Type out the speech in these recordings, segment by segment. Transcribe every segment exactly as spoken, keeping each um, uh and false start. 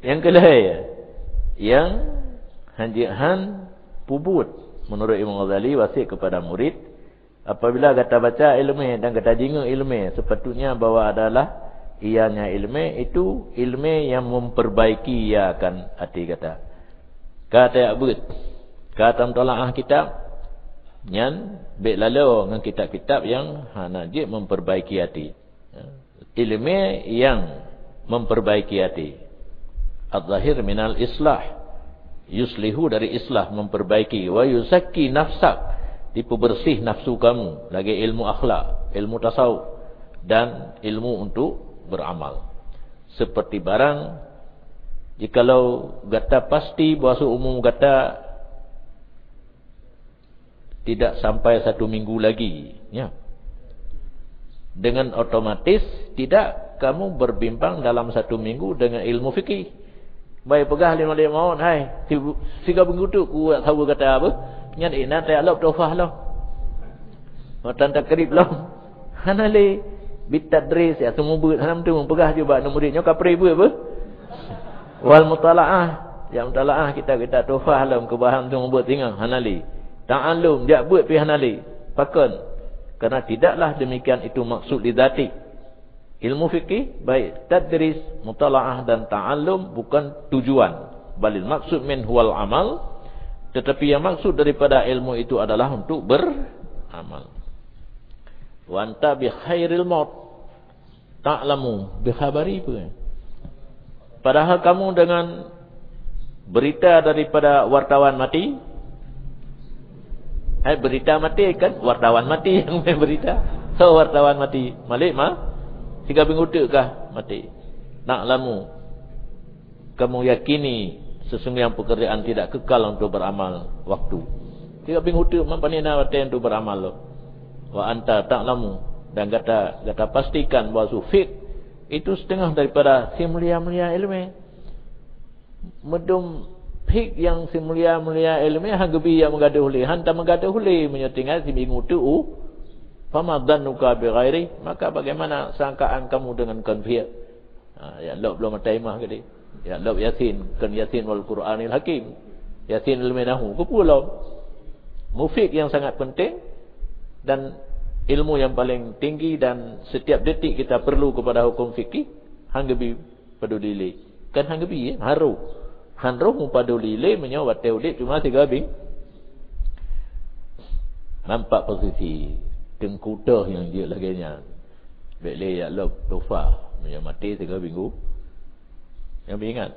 Nyang keulhèe, nyang hanjeuet han peubuet. Menurut Imam Ghazali, wasiet kepada murid, apabila gata baca ileumèe dan gata jingeuk ileumèe, sepatutnya bahwa adalah ianya ileumèe itu ileumèe yang memperbaiki ia akan até gata. Ka tajak beuet, ka tamutalaah kitab, nyan bèk laloe ngon kitab-kitab nyang hana jeuet memperbaiki até. Ileumèe nyang memperbaiki até. Adh-dhahir minal islah. Yuslihu dari islah, memperbaiki. Wa yuzakki nafsak, dipeubeureuséh nafsu kamu, lagèe ilmu akhlak, ilmu tasawuf, dan ilmu untuk beramal. Seperti barang, jikalau gata pasti bahwa umu gata tidak sampai satu minggu lagi, ya. Dengan otomatis tidak kamu berbimbang dalam satu minggu dengan ilmu fikih. Baik peugah lé Malik Maud, "Hai, si, siga beungutuk ku saweue gata beuh." Nyan inan tajak lôb tuhfah lom. Matan takrib lom. Hana lé. Bitadris, ya, seumeubeuet, hana meuteumé peugah ju bak aneuk murit nyoe kapreh beuet beuh. Wal mutalaah, ya, mutalaah kitab-kitab tuhfah lom keubahan seumeubeuet singoh, hana lé. Ta'allum, jak beuet pih hana lé. Pakon? Karena tidaklah demikian itu maksud li dzati. Ilmu fikih, baik tadris, mutalaah dan ta'allum bukan tujuan. Balil maksud min huwal amal, tetapi yang maksud daripada ilmu itu adalah untuk beramal. Wa anta bi khairil maut, ta'lamu bi khabari peue? Padahal kamu dengan berita daripada wartawan mati. Eh, berita mati kan? Wartawan mati nyang berita. So, wartawan mati. Malik ma? Siga beungutuk kah mati? Ta'lamu. Kamu yakini sesungguhnya pekerjaan tidak kekal untuk beramal waktu. Tidak bingung tu, man panina watèe untuk beramal lo. Wa anta ta'lamu, dan gata, gata pastikan bahwa fiqh itu setengah daripada si mulia-mulia ilmu. Meudum fiqh nyang si mulia-mulia ilmu, han geubi nyang meugadoh lé, han tameugadoh lé meunyoe tinggai si bingung tu. Fama dhannuka bi ghairi, maka bagaimana sangkaan kamu dengan kon fiqh? Ha, jak lôb lom mata imah keudéh. Jak lôb Yasin, kon Yasin wal Qur'anil Hakim. Yasin ilmu nahu, keupeue lom? Mufiq yang sangat penting dan ilmu yang paling tinggi dan setiap detik kita perlu kepada hukum fikih, han geubi paduli lé. Kan han geubi, ya? Harôh. Han roh meupaduli lé meunyoe watèe udép cuma siga bing. Nampak posisi teungku toh nyang jeuet lagèe nyan. Bèk lé jak lôb tufa, meunyoe maté siga bingung. Nyang beuingat,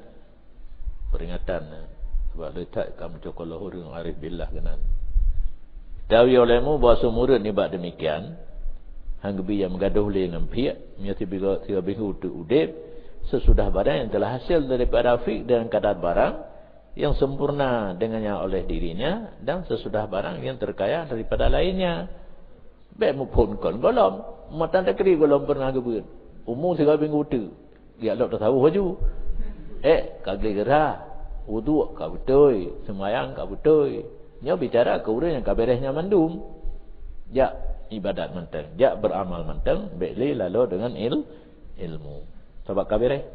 peringatan, sabab le that ka meucokoloh ureueng arif billah keunan. Tawi olehmu bahwa seumureut nibak demikian, han geubi nyang meugadoh lé ngon fiqh, meunyoe sibigo-, siga bingung teuk udép, sesudah barang yang telah hasil daripada fiqh dengan kadar barang yang sempurna dengannya oleh dirinya, dan sesudah barang yang terkaya daripada lainnya. Bèk muphon kon gohlom. Matan takri gohlom pernah geubeuet. Umu siga bingung teuk. Jak lôb tasawuf laju. Eh, ka gleh geura. Wuduk ka beutôi. Seumayang ka beutôi. Nyoe bicara keu ureueng nyang ka bèrèh nyan mandum. Jak ibadat mantong. Jak beuramal mantong. Bèk lé laloe deungon il-, ilmu. Sabab ka bèrèh.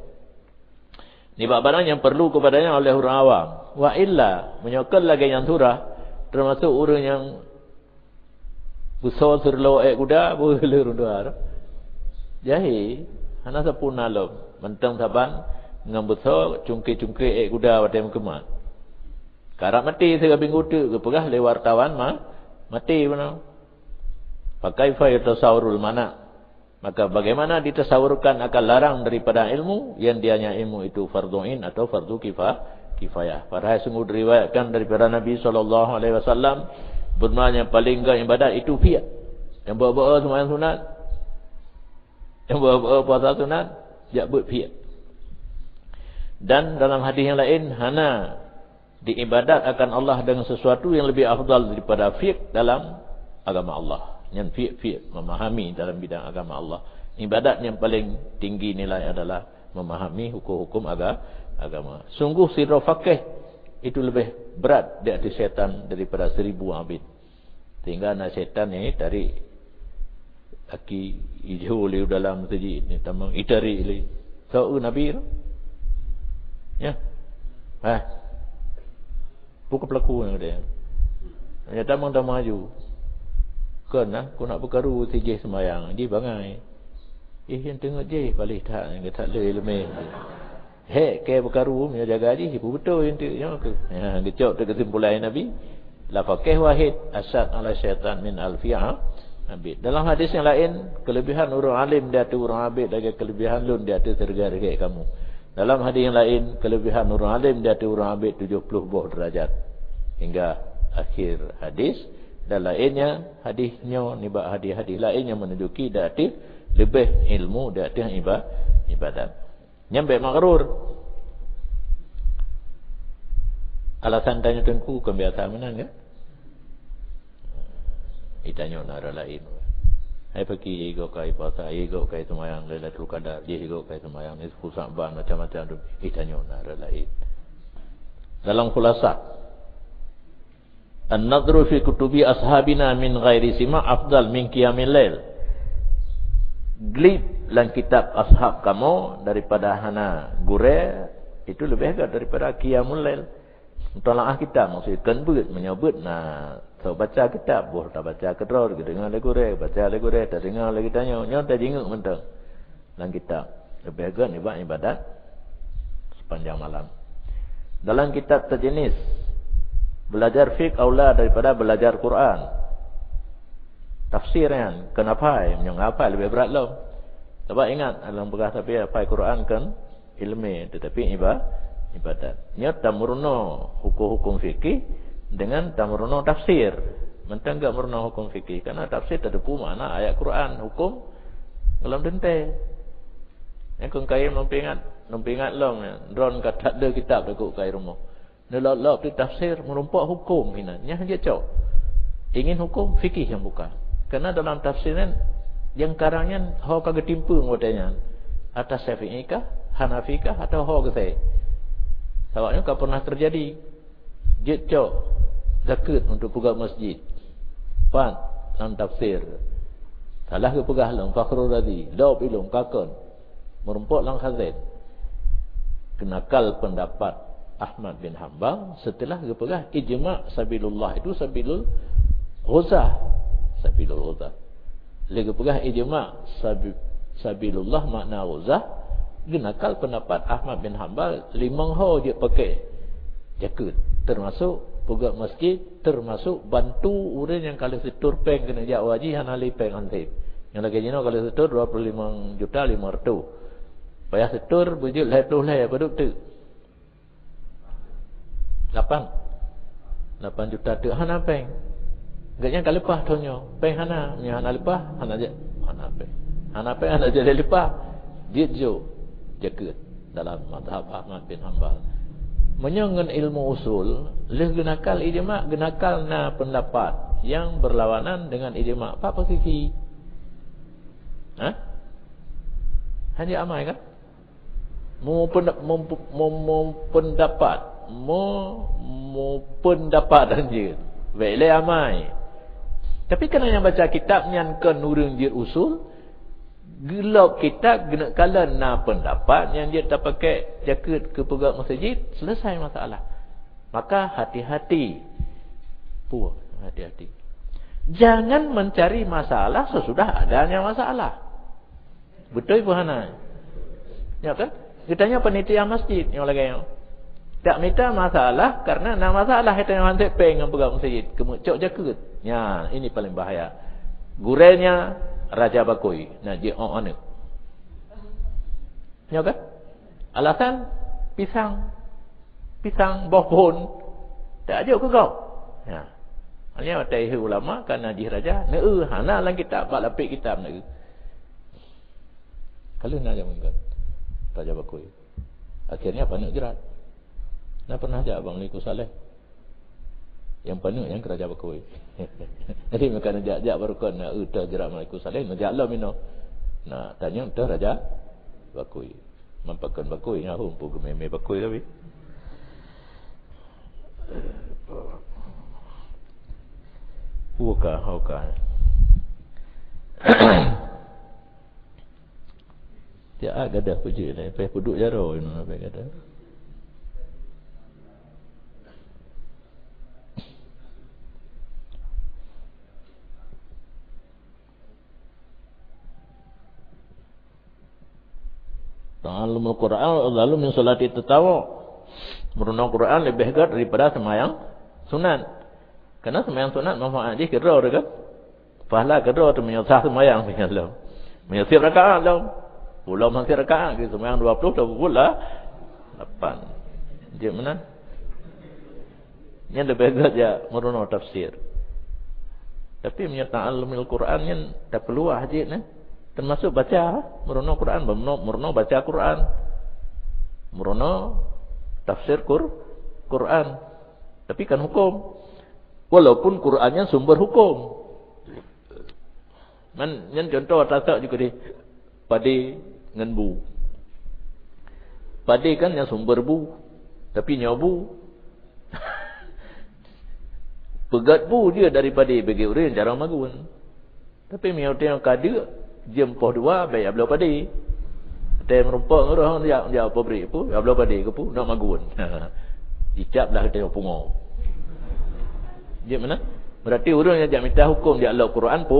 Nibak barang nyang perlu kepadanya oleh ureueng awam. Wa illa, meunyoe kon lagèe nyan surah, teumasok ureueng nyang beusoe sireulôk èk guda, beuh lé rundua. Jahé, hana sapeue na lom. Mantong saban ngon beusoe cungké-cungké èk guda watèe meukeumah. Karab maté siga bingung teuk geupeugah lé wartawan ma-, maté bunoe. Fa kaifa yutasawwarul mana'? Maka bagaimana ditasawurkan akan larang daripada ilmu, yang dianya ilmu itu fardhu ain atau fardhu kifa-, kifayah. Padahal sungguh diriwayatkan daripada Nabi sallallahu alaihi wasallam, beuna nyang paling gét ibadat itu fiqh. Nyang beu-beu seumayang sunat, nyang beu-beu puasa sunat, jak beuet fiqh. Dan dalam hadis yang lain, hana diibadat akan Allah dengan sesuatu yang lebih afdal daripada fiqh dalam agama Allah. Nyan fiqh, fiqh, memahami dalam bidang agama Allah. Ibadat yang paling tinggi nilai adalah memahami hukum-hukum aga-, agama. Sungguh sidroe faqih itu lebih berat di atas syaitan daripada seribu abid. Sehingga na syaitan ni tarik aki ijo lé dalam masjid ni tamong itarik lé. Soe Nabi tu? Ya. Hah. Bukan pelaku yang ada. Hanya tamang-tamang aju. Kon nah, ku nak peukaru si jih sembahyang, jih bangai. Ih, yang tengok jih, paléh that, yang tak le ileumèe. Hek ke peukaru, meunyoe jaga jih, ibu beutôi enteuk nyoe keuh. Ya, geucok teuh keusimpulan Nabi. La faqih wahid asyad ala syaitan min alfi abid. Dalam hadis yang lain, kelebihan ureuëng alim di ateueh ureuëng abid lagèe kelebihan lôn di ateueh sirigèe-rigèe kamu. Dalam hadis yang lain, kelebihan ureuëng alim di ateueh ureuëng abid tujuh puluh boh derajat. Hingga akhir hadis. Dan lainnya, hadis nyoe nibak hadis-hadis lain yang menunjuki di ateueh leubeh ilmu di ateueh iba-, ibadat. Nyan bèk magrur. Alasan tanyoe teungku kon biasa meunan, kan? Itanyoe na rot laén. Hai paki, igoe kai puasa, igoe kai seumayang Lailatul Qadar, jih igoe kai seumayang nisfu Sa'ban, macam-macam tu. Itanyoe na rot laén. Dalam khulasah, "An-nadhru fi kutubi ashabina min ghairi sima' afdal min qiyamil lail." Glip lam kitab ashab kamoe daripada hana gurèe, itu leubeh gèt daripada qiyamul lail. Mutalaah kitab, maksud kon beuet, meunyoe beuet na soe baca kitab, boh tabaca keudroe, geudeungoe lé gurèe, baca lé gurèe, tadeungoe lé geutanyoe, nyoe tajingeuk mantong. Lam kitab, leubeh gèt nibak ibadat sepanjang malam. Dalam kitab sejenis, belajar fiqh aula daripada belajar Quran. Tafsir nyan, kon hafai, meunyoe hafai leubeh brat lom. Sabab ingat, lôn peugah tapi hafai Quran kon ileumèe, tetapi iba-, ibadat. Nyoe tameurunoe hukum-hukum fikih dengan tameurunoe tafsir. Mantong gèt meurunoe hukum fikih, karena tafsir tateupeue makna ayat Quran, hukum gohlom teuntèe. Nyang keu kayém lôn peuingat, lôn peuingat lom, ya. Droeneuh ka that le kitab takot keu rumoh. Neulop-lop di tafsir, meurumpok hukum hinan. Nyan jeuet cok. Ingin hukum fikih nyang buka. Karena dalam tafsir nyan, nyang karang nyan ho ka geutimpeung watèe nyan. Atas Syafi'i kah, Hanafi kah, atau ho geusé. Sabab nyoe ka pernah terjadi. Jeuet cok zakeuet untuk peugöt masjid. Pat lam tafsir. Salah geupeugah lom Fakhrul Razi, lop ilong kakon. Meurumpok lam khazin. Geunakal pendapat Ahmad bin Hambal setelah geupeugah ijma' sabilullah itu sabilul ghuzah. Sabilul ghuzah. Lé geupeugah ijma' sabi-, sabilullah makna ghuzah, geunakal pendapat Ahmad bin Hambal limong ho jeuet pakai jakeuet, termasuk peugöt masjid, termasuk bantu ureuëng nyang ka lheueh setor péng keuneuk jak haji hana lé péng hansép. Nyang lagèe jinoe ka lheueh setor dua puluh lima juta lima ratus. Payah setor beujeuet lhèe ploh lhèe padub teuk. Lapan. Lapan juta teuk hana péng. Gobnyan ka leupah thon nyoe. Péng hana. Meunyoe hana leupah, hana ja-, hana péng. Hana péng, hana jaleh leupah. Jeuet jok jakeuet dalam mazhab Ahmad bin Hambal. Meunyoe ngon ilmu usul, lheueh geunakal ijma', geunakal na pendapat nyang berlawanan dengan ijma'. Pat posisi? Hah? Hana amai kan? Meupen-, meup-, meu-, meupendapat, meu-, meupendapat anjeut. Bèk lé amai. Tapi keunan nyang baca kitab nyan kon ureuëng jeuet usul, geulop kitab geuneuk kalon na pendapat nyang jeuet tapakai jakeuet keu peugöt masjid, selesai masalah. Maka hati-hati. Puh, hati-hati. Jangan mencari masalah sesudah adanya masalah. Beutôi peue hana? Ya kan? Geutanyoe panitia masjid nyang lagèe nyoe. Tak mita masalah karena na masalah geutanyoe hanté péng ngon peugöt masjid, keumeuk cok jakeuet. Nya, ini paling bahaya. Gurèe nyan raja bakui, na jeuet ôk aneuk. Ya kan? Alasan pisang. Pisang boh phon. Tak jok keu gob. Ya. Hanya watèe ulama kana jih raja, neu hana lam kitab, bak lapék kitab neu. Ka lheueh na jameun gèt raja bakui. Akhirnya paneuk jrat. Na pernah jak bak Maliku Saleh. Nyang paneuk nyang keu raja bakui. Jadi meuka neujak-jak baru kon na eu teuh jrat Maliku Saleh, neujak lom inoe. Na tanyong teuh raja bakui. Mampakon bakui nyan hom pu geumé-mé bakui tapi. Buka, buka. Tiap gadah peujeuet, eh, payah peuduek jaroe inoe, payah gadah. Ta'allumul Qur'an afdalu min salati tatawwu'. Meurunoe Quran leubeh gét daripada seumayang sunat. Karena seumayang sunat manfaat jih keudroe teuh kan? Pahala keudroe teuh meunyoe sah seumayang meunyoe lom. Meunyoe sieb rakaat lom. Ulôn han sieb rakaat, seumayang dua ploh, dua ploh lapan. Jeuet meunan. Nyan leubeh gét jak meurunoe tafsir. Tapi meunyoe ta'allumul Quran nyan tapeuluah jih nyan. Teumasuk baca, meurunoe Quran, meurunoe, meurunoe baca Quran. Meurunoe tafsir Qur-, Quran. Tapi kan hukum. Walaupun Quran nyan sumber hukum. Man, nyan contoh tasak juga deh. Padé ngon bu. Padé kan nyang sumber bu. Tapi nyoe bu. Peugét bu jeuet dari padé bagi ureuëng jarang magun. Tapi meunyoe teuh nyang ka deuk, jeuem poh dua, bèk jak bloe padé. Teuh meurumpok ngon ureuëng jak, jak pabrik pu, jak bloe padé keupu, nak magun. Jicab lah teuh pungo. Jeuet meunan? Berarti ureuëng nyang jak mita huköm jak lok Quran pu,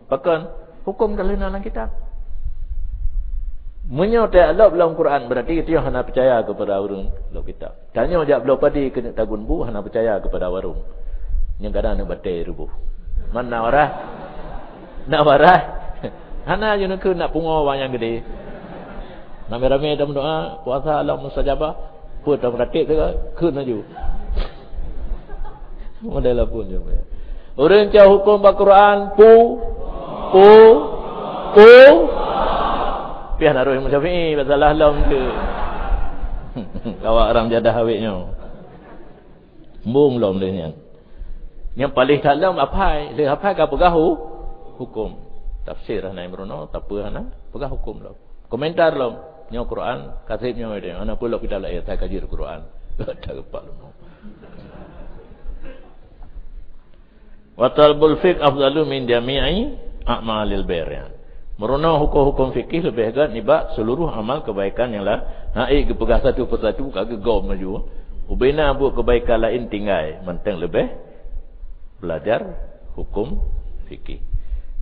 pakon? Huköm ka lheueh na lam kitab. Meunyoe tajak lok lam Quran, berarti geutanyoe hana peucaya keupada ureuëng lok kitab. Tanyoe jak bloe padé keuneuk tagun bu, hana peucaya keupada warong. Nyang kadang aneuk batèe ruboh. Man na warai? Na warai? Hana, jinoe keu nak pungo awak nyang gede. Ramé-ramé tameudoa, puasa lam mustajabah. Peue tameuratéb teuka, kheun laju. Model lapun je. Ureuëng cok huköm bak Quran, pu, pu, pu. Piah na roh Imam Syafi'i, masalah lom tu. Awak orang jadah awet nyoe. Embong lom lé nyan. Nyang paléng that lom aphai, lé aphai ka peugah hu-, huköm. Tafsir hana meurunoe, tapi hana peugah huköm lom. Komentar lom, nyoe Quran, ka seb nyoe deh, hana peue lom kita lagèe, asai ka jeuet Quran. Ka teupeu lom. Wa talabul fiqh afdalu min jami'i a'malil birr. Meurunoe huköm-huköm fikih leubeh gét nibak seuluruh amal keubaikan nyang la-, hana ék geupeugah satu persatu ka geugom laju. Ubena buet keubaikan laén tinggai, mantong leubeh belajar huköm fikih.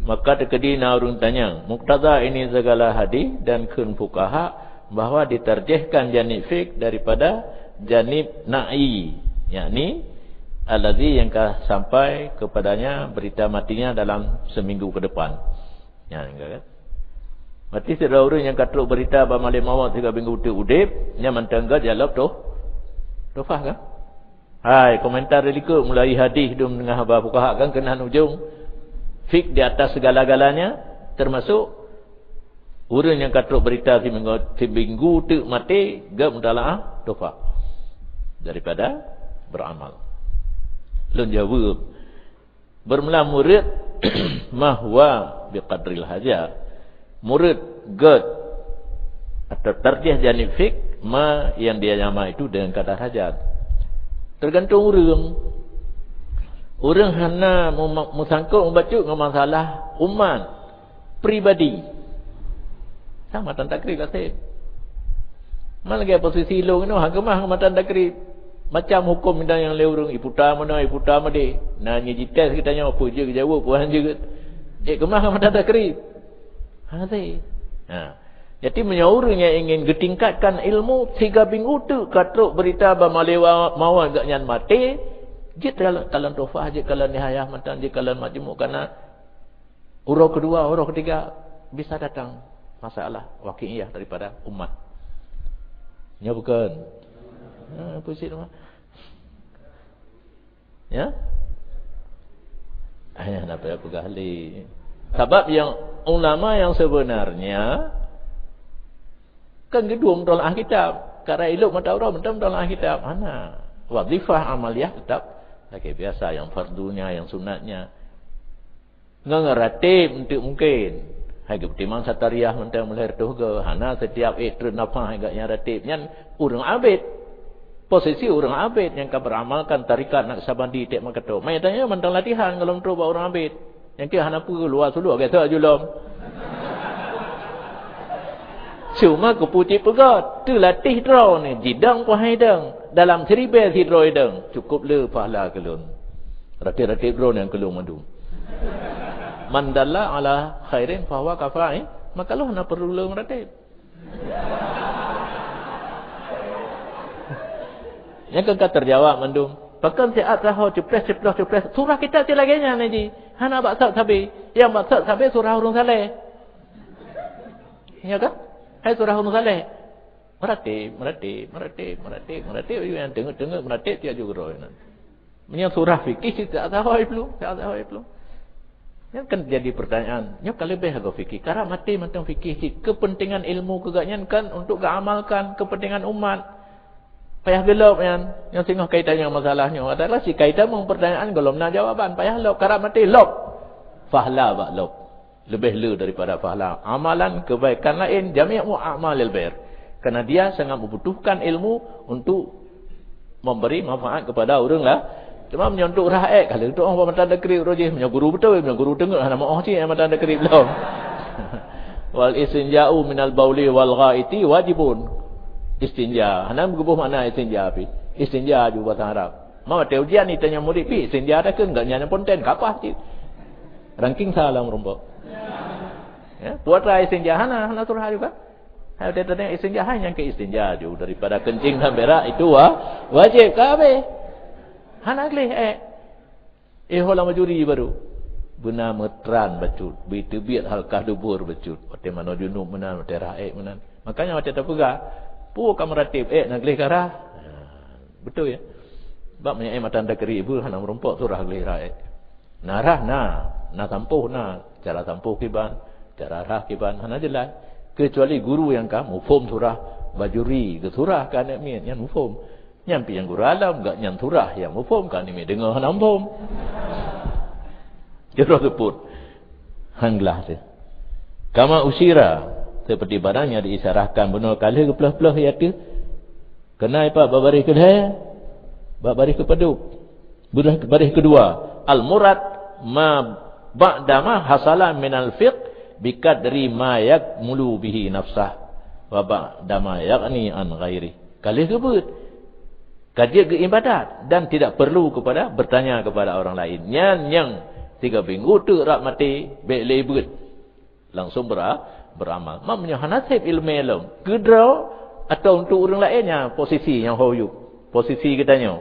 Maka teukeudi na ureuëng tanyong, muktada ini segala hadis dan kheun fukaha bahwa ditarjihkan janib fik daripada janib nahyi, yakni allazi yang ka sampai kepadanya berita matinya dalam seminggu ke depan. Nyan kan? Berarti sidroe ureuëng nyang ka trok berita bak malaikat maut sigoe minggu teuk udeb, nyan mantong gét jak lok toh-, tohfah kan? Hai, komentar di likot mulai hadis dum deungon haba fukaha kan keunan ujong. Fik di atas segala-galanya, termasuk ureuëng nyang ka trok berita siminggu, siminggu teuk maté, gét mutalaah tohfah daripada beramal. Lôn jaweueb. Bermula murid ma huwa biqadril hajat. Murid gét atau tarjih janib fik ma yang dia nyama itu dengan kadar hajat. Tergantung ureuëng. Ureuëng hana mema-, meusangkot meubacut ngon masalah umat pribadi. Sama tan takrib até. Man lagèe posisi lôn nyoe, han keumah ngon matan takrib. Macam huköm indang nyang lé ureuëng iputa meunoe, iputa meudeh. Na nyoe jites geutanyoe, peue jeuet geujaweueb, peue han jeuet. Ék keumah ngon matan takrib. Hana. Ha. Jadi meunyoe ureuëng nyang ingin geutingkatkan ilmu, siga minggu teuk ka trok berita bak malaikat maut gobnyan maté, jeuet kalon, kalon tohfah, jeuet kalon nihayah mantong, jeuet kalon majmu' kana uroe kedua, uroe ketiga bisa datang masalah waqi'iyah daripada umat. Nyoe bukan. Ha, pusing umat. Ya? Hanya nak payah peugah lé. Sabab yang ulama yang sebenarnya kan geudong mutalaah kitab. Karena ilok mata uroe mantong mutalaah kitab. Hana. Wazifah amaliyah tetap lagèe biasa, yang fardunya, yang sunatnya. Ngon rateb enteuk mungken. Hai geupeutimang satariah mantong meulahé reutôh goe, hana setiap ék treun nafah hai gobnyan rateb. Nyan ureuëng abét. Posisi ureuëng abét nyang ka beuramalkan tarekat Naqsyabandi, Teb Makato. Maya tanyoe mantong latihan gohlom trok bak ureuëng abét. Nyang keu hana peue luwa sulok gata julom. Cuma keupucit peugah, teulatéh droe nyoe jidong peuhai dong, dalam siribèe sidroe dong, cukôp le pahala keu lôn. Ratéb-ratéb droe nyang keu lôn mandum. Man dalla ala khairin fahuwa kafa'il, maka lôn hana peureulee meuratéb. Nyan kan ka teujawab mandum. Pakon siat saho cuples, cuples, cuples. Surah kitab cit lagèe nyan ji. Hana bak sat sabe. Nyang bak sat sabe surah ureueng saleh. Ya kan? Hai surah ureueng saleh. Meuratéb, meuratéb, meuratéb, meuratéb, meuratéb. Nyang teungeut-teungeut meuratéb tiap jeuet keudroe nyan. Meunyoe surah fikih cit siat saho iplueng, siat saho iplueng. Nyan kan jadi pertanyaan. Nyoe ka leubeh lagoe fikih. Karab maté mantong fikih cit. Kepentingan ilmu keu gobnyan kan untuk geuamalkan kepentingan umat. Payah geulop nyan. Nyang singoh kai tanyong masalah nyoe adalah si kai tamong pertanyaan gohlom na jawaban. Payah lop, karab maté lop. Fahla bak lop. Leubeh le daripada fahla. Amalan kebaikan laén, jami'u a'malil bir. Karena dia sangat membutuhkan ilmu untuk memberi manfaat kepada ureueng lah. Cuma meunyoe untuk rhah ék, ka lheueh tu'oh bak mata takrib roh jih. Meunyoe guru beutôi, meunyoe guru teungeut hana meu'oh cit mata takrib lom. Wal istinja'u minal bauli wal ghaiti wajibun. Istinja. Hana geuboh makna istinja pih. Istinja ju bahasa Arab. Ma watèe ujian itanyong murit pih, istinja takheun, gobnyan nyang ponten, kapah cit. Ranking sa lam rumpok. Ya, puasa istinja hana, hana surah juga. Hai, watèe tanyong istinja, hai nyang keu istinja ju daripada kencing dan berak itu wa-, wajib ka habéh. Hana gleh ék. Eh, ho lam bajuri baru. Beuna meutran bacut, beuteubiet halkah dubur bacut. Watèe manoe junub meunan, watèe rhah ék meunan. Makanya watèe tapeugah, peue ka meuratéb ék na gleh ka rhah. Ha, beutôi ya. Bak meunyoe ék mata takrib hana meurumpok surah gleh rhah ék. Na rhah na, na sampôh na, cara sampôh kiban, cara rhah kiban, hana jeulaih. Kecuali guru nyang ka muphom surah bajuri, geusurah keu aneuk miet, nyan muphom. Nyan pih nyang guru alam, gobnyan surah nyang muphom, keu aneuk miet deungoe hana muphom. Jroh seupôt. Han glah teuh. Kama usyira, seperti barang nyang diisyarahkan bunoe ka lheueh geuplôh-plôh i ateueh. Keunan ipat bak baréh keulhèe, bak baréh keupadub. Baréh, baréh keudua, al-murad ma ba'da ma hasala minal fiqh biqadri ma yakmulu bihi nafsah wa ba'da ma yaghni an ghairi. Ka lheueh geubeuet. Ka jeuet geuibadat dan tidak perlu kepada bertanya kepada orang lain. Nyan nyang tiga minggu teuk rab maté, bèk lé beuet. Langsung bera-, beramal. Mak meunyoe hana sép ileumèe lom, keudroe atawa untuk ureueng laén nyan posisi nyang ho yup. Posisi geutanyoe.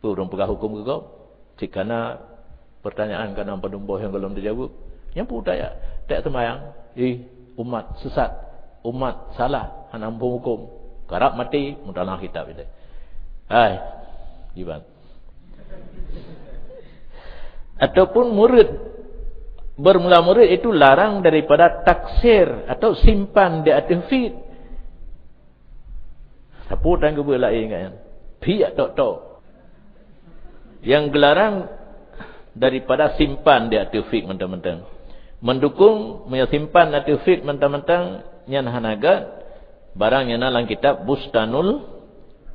Peue ureueng peugah huköm keu gob? Cit kana pertanyaan, kana padum boh nyang gohlom teujaweueb. Nyang peue tajak, tajak seumayang, ih, umat sesat, umat salah, hana muphom huköm. Karab maté, mutalaah kitab ilèe. Hai, kiban. Ataupun murid, bermula murid itu larang daripada taksir atau simpan di ateueh fik. Sapeue tan geubeuet laén nyan? Fik tok-tok. Nyang geularang daripada simpan di ateueh fik mantong-mantong. Mendukung meunyoe simpan ateueh fik mantong-mantong nyan hana gèt, barang nyang na lam kitab Bustanul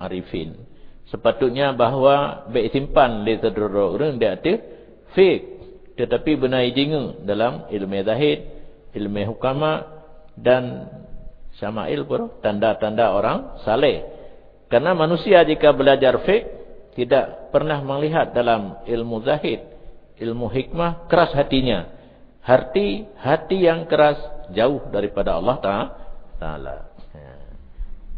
Arifin. Sepatutnya bahwa bèk simpan lé sidroe-droe ureueng di ateueh fik, tetapi beuna jingeu dalam ileumèe zahid, ileumèe hukama, dan syama'il, tanda-tanda orang saleh. Karena manusia jika belajar fik tidak pernah melihat dalam ilmu zahid, ilmu hikmah, keras hatinya. Hati, hati yang keras jauh daripada Allah Ta-, Taala. Ya.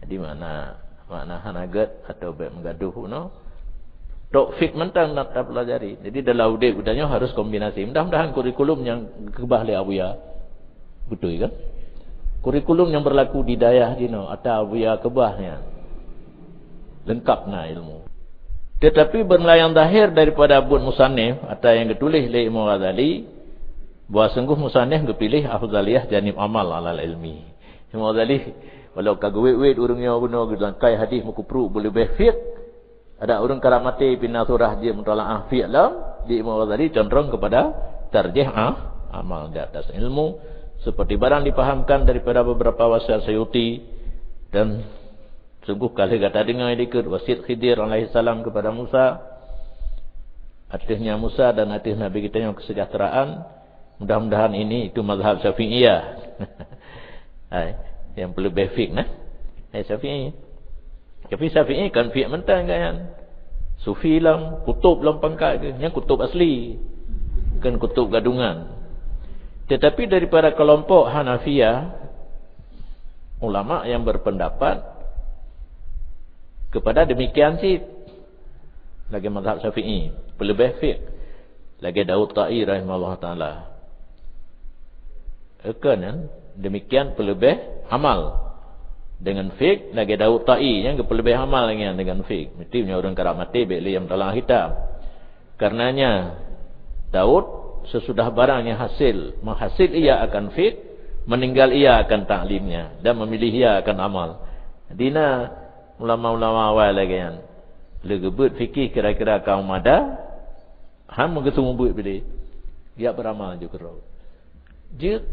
Jadi makna, makna hana gèt atau bèk meugadoh bunoe. Tok fik mantong na tapelajari. Jadi dalam udép geutanyoe harus kombinasi. Mudah-mudahan kurikulum nyang keubah lé Abuya. Beutôi kan? Kurikulum nyang berlaku di dayah jinoe ata Abuya keubah nyan. Lengkap na ilmu. Tetapi beuneula nyang zahir daripada buet musannif ata nyang geutuléh lé Imam Ghazali, bahwa sungguh musannif geupiléh afdaliyah janib amal alal ilmi. Imam Ghazali, walau ka geuwét-wét ureueng nyoe bunoe geulangkai hadis meukeupruk beuleubeh fik, ada ureueng karab maté pih na surah jeuet mutalaah fik lom, di Imam Ghazali condrong kepada tarjih a-, amal di atas ilmu, seperti barang dipahamkan daripada beberapa wasiat Suyuti dan Sungguh ka lheueh gata deungoe dikeue wasiat Khidir alaihissalam kepada Musa, ateueh Nabi Musa dan ateueh Nabi geutanyoe kesejahteraan. Mudah-mudahan ini itu mazhab Syafi'iyah. Hai, nyang peuleubeh fik nah. Hai Syafi'i. Tapi Syafi'i kan fik mantong kan. Sufi lam, kutub lam pangkat ke. Nyang kutub asli. Bukan kutub gadungan. Tetapi daripada kelompok Hanafiyah, Ulama yang berpendapat kepada demikian cit, lagée mazhab Syafi'i, peuleubeh fiqh, lagée Daud Ta'i rahimahullah taala. Eukon nyan, demikian peuleubeh amal dengan fiqh, lagée Daud Ta'i nyang geupeuleubeh amal nyan dengan fiqh. Meusti meunyoe ureuëng karab maté, bék lé nyang tala kitab. Karenanya, Daud sesudah barang nyang hasil, menghasil ia akan fiqh, meninggal ia akan taklimnya, dan memilih ia akan amal. Dina ulama-ulama awai lagée nyan. Lé geubeuet fikih kira-kira kaum mada, han meugeuseumeubeuet bile. Geujak beuramal ju keudroe. Jeuet,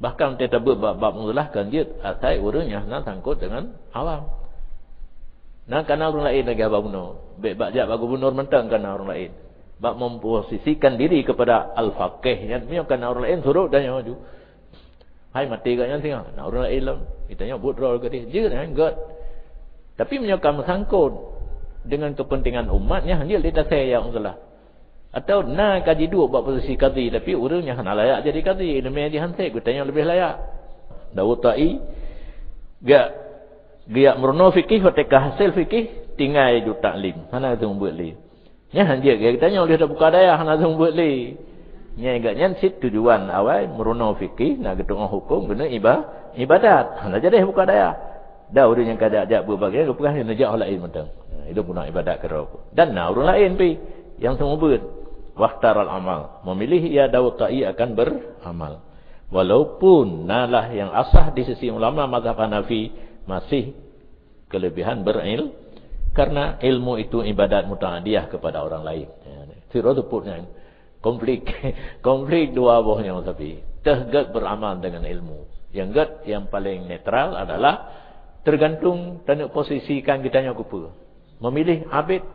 bahkan watée tabeuet bab-bab meulah kan jeuet, asai ureuëng nyang hana sangkot deungon awam. Na kana ureuëng laén lagée haba bunoe, bék bak jak bak gubunur mantong kana ureuëng laén. Bak memposisikan diri kepada al-faqih nyan, meunyoe kana ureuëng laén surok dan nyoe ju. Hai maté gak nyan singoh, na ureuëng laén lom. Kita nyoe buet droe keudeh, jeuet nyan gét. Tapi meunyoe ka meusangkot dengan kepentingan umat, nyan jeuet lé tasai ya Allah. Atau na ka jiduek bak posisi kadhi, tapi ureuëng nyang hana layak jadi kadhi, iéleumé jih han sép, geutanyoe leubeh layak. Daud Ta'i, geujak, geujak meurunoe fikih, watée ka hasil fikih, tinggai ju taklim. Hana geuseumeubeuet lé. Nyan han jeuet, geutanyoe lheueh tabuka dayah, hana geuseumeubeuet lé. Nyan gak nyan cit tujuan awai meurunoe fikih, na geutu'oh huköm, geuneuk iba-, ibadat. Hana jadeh buka dayah. Dan ureuëng nyang ka jak-jak beuet bagian, geupeugah neujak ho laén mantong. Nah, itu guna ibadat keudroe. Dan na ureuëng laén pi nyang seumeubeuet. Wakhtaral amal. Memilih ia Daud Ta'i akan beramal. Walaupun nalah yang asah di sisi ulama mazhab Hanafi masih kelebihan beril-, karena ilmu itu ibadat muta'adiyah kepada orang lain. Ya, sira teupot nyan. Konflik, konflik dua boh nyoe tapi. Teuh gét beramal dengan ilmu. Yang gét yang paling netral adalah tergantung taneuk posisikan geutanyoe keupeue. Memilih abét,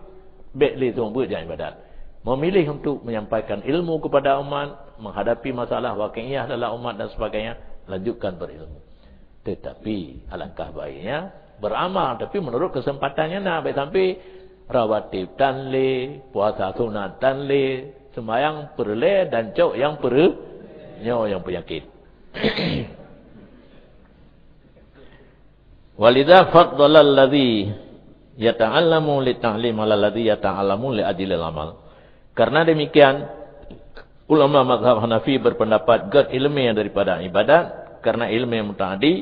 bék lé seumeubeuet jak ibadat. Memilih untuk menyampaikan ilmu kepada umat, menghadapi masalah waqi'iyah dalam umat dan sebagainya, lanjutkan berilmu. Tetapi alangkah baiknya beramal, tapi menurut kesempatan nyang na, bék sampai rawatib tan lé, puasa sunat tan lé, sembahyang peureulée dan cok nyang peure-, nyoe nyang peunyakét. Walidza faddala alladzi yata'allamu li ta'lim ala alladzi yata'allamu li ajlil amal. Karena demikian, ulama mazhab Hanafi berpendapat gét iéleumé daripada ibadat, karena iéleumé muta'addi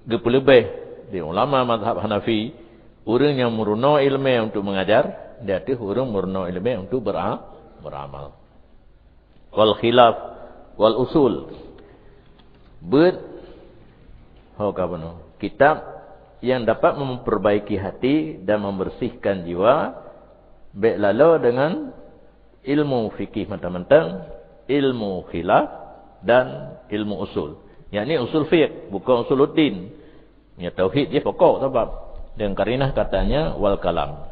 geupeuleubeh di ulama mazhab Hanafi, ureuëng nyang meurunoe iéleumé untuk mengajar, di ateueh ureuëng meurunoe iéleumé untuk bera-, beramal. Wal khilaf wal usul. Beuet, ho ka bunoe. Kitab yang dapat memperbaiki hati dan membersihkan jiwa, bék laloe dengan ilmu fikih mantong-mantong, ilmu khilaf, dan ilmu usul. Yakni usul fiqh, bukan usuluddin. Ya, tauhid jih pokok sabab. Dan karinah katanya wal kalam.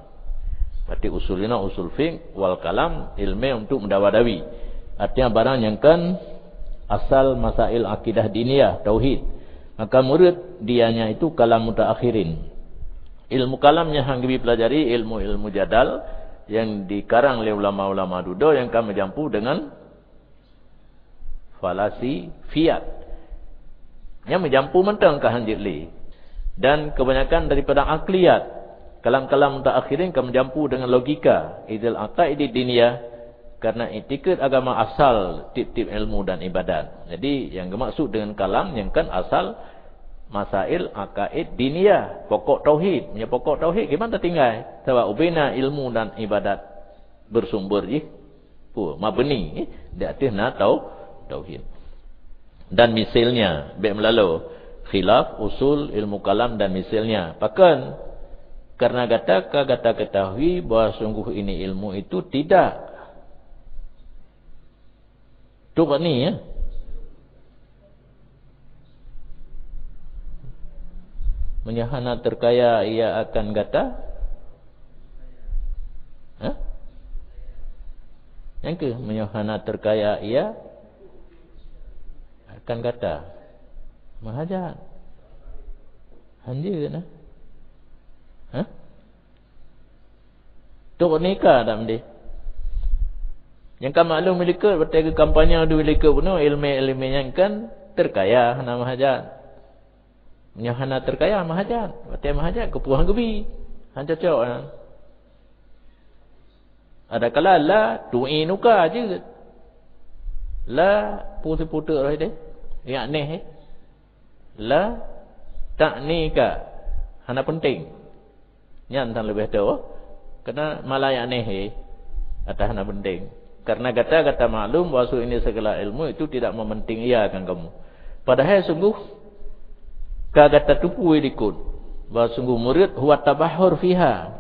Berarti usul ina usul fiqh, wal kalam, ilmu untuk mendawa-dawi. Artinya barang yang kan asal masail akidah diniyah, tauhid. Maka murid dianya itu kalam mutaakhirin. Ilmu kalam yang hang geupelajari ilmu-ilmu jadal yang dikarang oleh ulama-ulama dudoe yang kan meujampu dengan falasifiyat. Nyang meujampu mantong ka hanjeuet lé. Dan kebanyakan daripada akliyat, kalam-kalam mutaakhirin ka meujampu dengan logika, idil aqaidid diniyah, karena iktikad agama asal tiep-tiep ilmu dan ibadat. Jadi, yang geumaksud dengan kalam, yang kan asal masail akaid diniyah, pokok tauhid. Meunyoe pokok tauhid, gimana tinggai? Sebab ubena ilmu dan ibadat bersumber jih, peue, mabni, eh, di ateueh na tau-, tauhid. Dan misilnya, bék meulaloe, khilaf, usul, ilmu kalam dan misilnya. Pakon? Karena gata ka gata ketahui bahwa sungguh ini ilmu itu tidak Tughni, ya. Meunyoe hana teukaya ia akan gata? Hah? Nyang keuh, meunyoe hana teukaya ia akan gata? Meuhajat. Hanjeuet na. Hah? Tok nika dak mendeh. Nyang ka maklum likot, watée geukampanye dua likot bunoe, ilmu-ilmu nyang kan teukaya hana meuhajat. Nyoe hana terkaya mahajat. Watée mahajat keupeue han geubi. Han cocok, ha. Adakala la tu'inuka jeuet. La peue sipeuteuk roh deh. Yakni, eh. La ta'nika. Hana penting. Nyan tan leubeh teuh. Karena ma la yakni, eh. Atah hana penting. Karena gata-gata maklum bahwa ini segala ilmu itu tidak mementing ia akan kamu. Padahai sungguh ka gata tupue dikut bahwa sungguh murid huwa tabahhur fiha,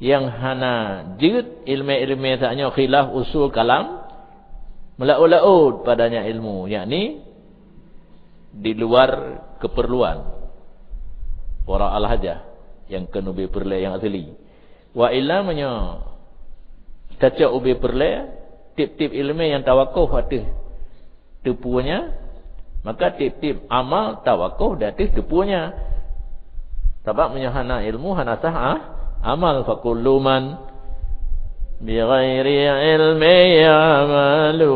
nyang hana jeuet ilmé-ilmé tanyoe khilaf usul kalam, meulaôt-laôt padanya ilmu, yakni di luar keperluan, wara al-hajah, nyang keuneubé peureulée nyang asli. Wa illa meunyoe tacok ubé peureulée, tieb-tieb iéleumé nyang tawakuf ateueh teupunya, maka tieb-tieb amal tawakuf di ateueh teupunya. Sabab meunyoe hana ilmu, hana sah, ah, amal. Fa kullu man bi ghairi ilmi ya'malu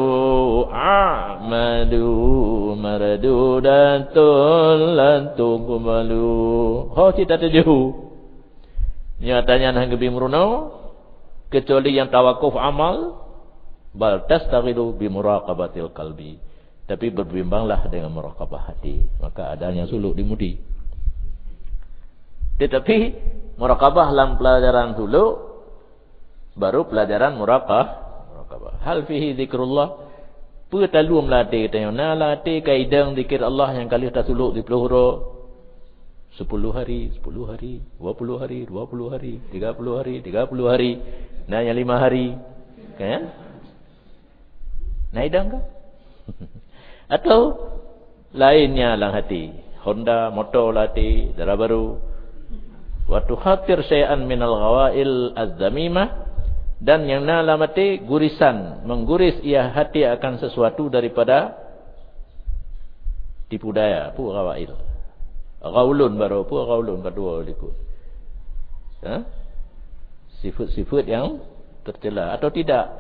a'malu mardudatun la tuqbalu. Ho cit tatuju. Nyatanya hana geubi meurunoe, kecuali nyang tawakuf amal, bal tastaghilu bi muraqabatil qalbi. Tapi berbimbanglah dengan muraqabah hati. Maka ada nyang suluk di mudi. Tetapi muraqabah lam pelajaran suluk, baru pelajaran muraqah-, muraqabah. Hal fihi zikrullah. Peue taluem lam até geutanyoe? Na lam até ka idong zikir Allah nyang ka lheueh tasuluk siplôh uroe. Sepuluh hari, sepuluh hari, dua puluh hari, dua puluh hari, tiga puluh hari, tiga puluh hari, dan nyang lima hari. Kan? Na idong ka? Atau lainnya lam hati. Honda, moto lam hati, dara baru. Wa tukhatir syai'an minal ghawail az-zamimah, dan nyang na lam hati gurisan, mengguris ia hati akan sesuatu daripada tipu daya, peue ghawail. Ghaulun baru, peue ghaulun, ka dua likot. Ha? Sifat-sifat yang tercela atau tidak.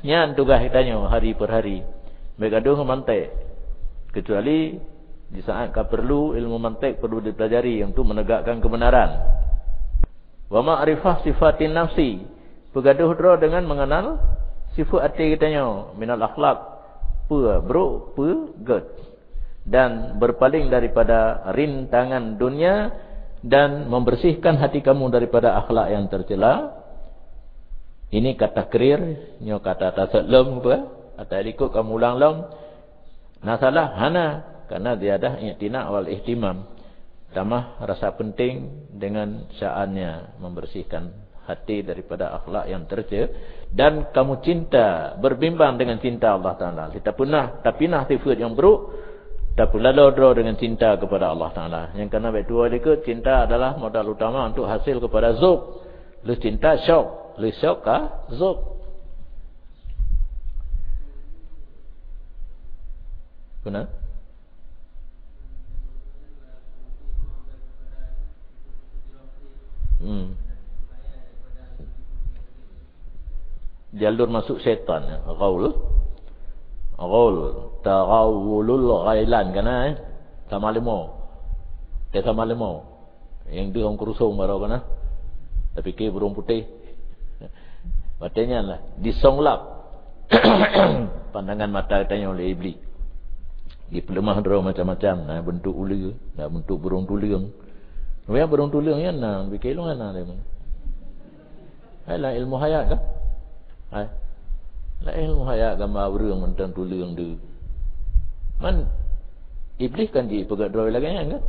Nyan tugaih geutanyoe hari per hari. Bék gadoh ngon mantek. Kecuali di saat ka perlu ilmu mantek perlu dipelajari untuk menegakkan kebenaran. Wa ma'rifah sifatin nafsi, peugadôh droe deungon mengenal sifat até geutanyoe, minal akhlak, peue brôk, peue gét, dan berpaling daripada rintangan dunia, dan membersihkan hati kamu daripada akhlak yang tercela. Ini kata takrir, nyoe kata taseuet lom, peue? Kata likot kamu ulang lom. Na salah? Hana, karena ziyadah i'tina wal ihtimam. Tamah rasa penting dengan sya'annya membersihkan hati daripada akhlak yang terce-, dan kamu cinta, berbimbang dengan cinta Allah Taala. Kita pernah, tapinah sifat yang buruk, tapeulalo droe dengan cinta kepada Allah Taala. Nyang kana bék tuwoe likot, cinta adalah modal utama untuk hasil kepada zuk. Lheueh cinta syok, lheueh syok ka zuk. Beuna? Hmm. Jalur masuk syaitan, ya. Ghaul. Ghaul. Taghawulul ghailan, kan, eh? Sama limo. Teh sama limo. Nyang deuh ôn keurusong baroe kana. Tapike burông putéh. Watée nyan lah, disonglap pandangan mata geutanyoe lé Iblih. Dipeuleumah droe macam-macam, na beuntuk uleue, na beuntuk burông tuleueng. Nyang burông tuleueng nyan na, bike lôn hana lé. Hai, lam ilmu hayat kan? Hai. Lam ilmu hayat gamba ureuëng mantong tuleueng deuh. Man, Iblih kan jipeugah droe lagée nyan kan?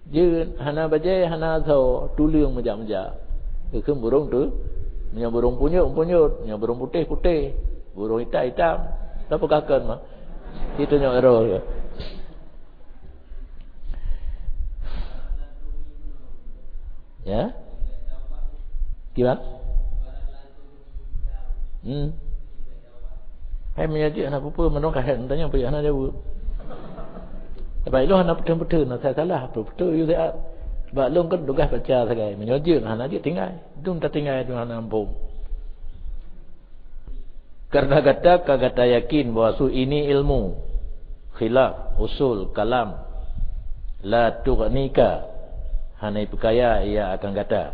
Jeuet, hana bajée, hana asoe, tuleueng meujak-meujak. Keukeuen burông tu, meunyoe burông punyuet, punyuet, meunyoe burông putéh, putéh, burông itam, itam. Tapi kakon mah. Itu nyoe error. Ya? Kiban? Hmm. Hai, meunyoe jeuet hana peue-peue, meunyoe ka hek tanyong, peue hana jaweueb. Sabab ilôn hana peuteueng-peuteueng, na salah, peue-peue yue siat. Bak lôn kan tugaih baca sagai. Meunyoe jeuet hana jeuet, tinggai. Dum tatinggai, dum hana muphom. Karena gata ka gata yakin bahwa su ini ilmu, khilaf, usul, kalam, La tughnika, hana ipeukaya ia akan gata.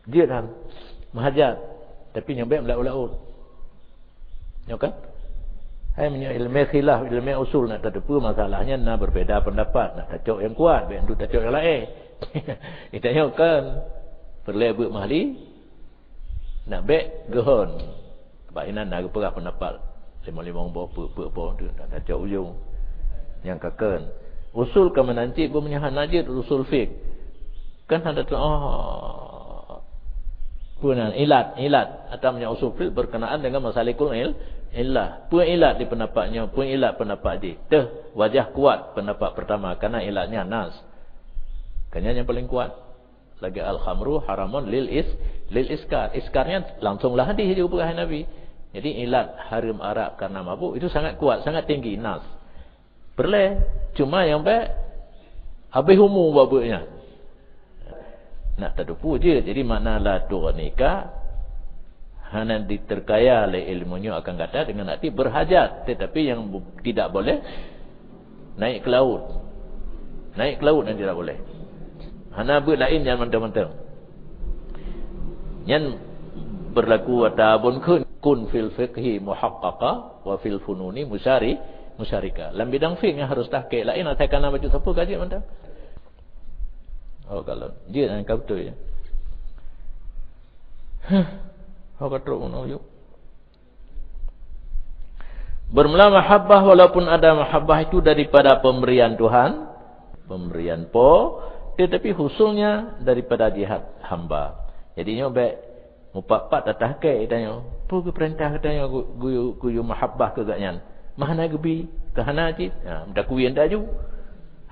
Jeuet han, meuhajat, tapi nyang bék meulaôt-laôt. Nyoe kan? Hai meunyoe ilmu khilaf, ilmu usul nak tateupeue masalah nyan na berbeda pendapat, nak tacok nyang kuat, bék untuk tacok nyang laén. Kita nyoe kan peureulée beuet mahli, nak bék geuhon. Bak inan na geupeugah pendapat limong-limong boh, peuet-peuet boh tu, nak tacok ujong. Nyang ka kheun. Usul ka meunan cit, beumeunyoe hana jeuet usul fiqh. Kan hana tu, oh. Peue nan? Ilat, ilat. Atau meunyoe usul fiqh berkenaan dengan masalikul il-, illah. Peue ilat di pendapat nyoe, peue ilat pendapat jih. Teuh, wajah kuat pendapat pertama, karena ilatnya nas. Karena yang paling kuat. Lagée al-khamru haramun lil is-, lil iskar. Iskarnya langsunglah hadis juga peugah Nabi. Jadi ilat haram arak karena mabuk itu sangat kuat, sangat tinggi nas. Peureulée, cuma nyang bék habéh umu bak beuet nyan. Nak tateupeue jeuet. Jadi makna la tughnika, hana diterkaya lé ilmu nyoe akan gata dengan arti berhajat, tetapi yang bu-, tidak boleh naik ke laut. Naik ke laut yang tidak boleh. Hana beuet laén nyan mantong-mantong. Nyan berlaku ata bun kun, kun fil fiqhi muhaqqaqa wa fil fununi musyari-, musyarika. Lam bidang fiqh nyan harus tahqiq. Laén asai kana bacut sapeue ka jeuet mantong. Oh, kalau jeuet nyan ka beutôi. Huh. Ho ka trok meunoe yuk. Bermula mahabbah, walaupun ada mahabbah itu daripada pemberian Tuhan, pemberian Po, tetapi husulnya daripada jihad hamba. Jadi nyoe bék mupat-pat tatahke tanyoe. Peue geupeurintah geutanyoe gu-, gu-, guyue mahabbah keu gobnyan? Meuhana geubi, keu hana cit. Ha, meutakui enta ju.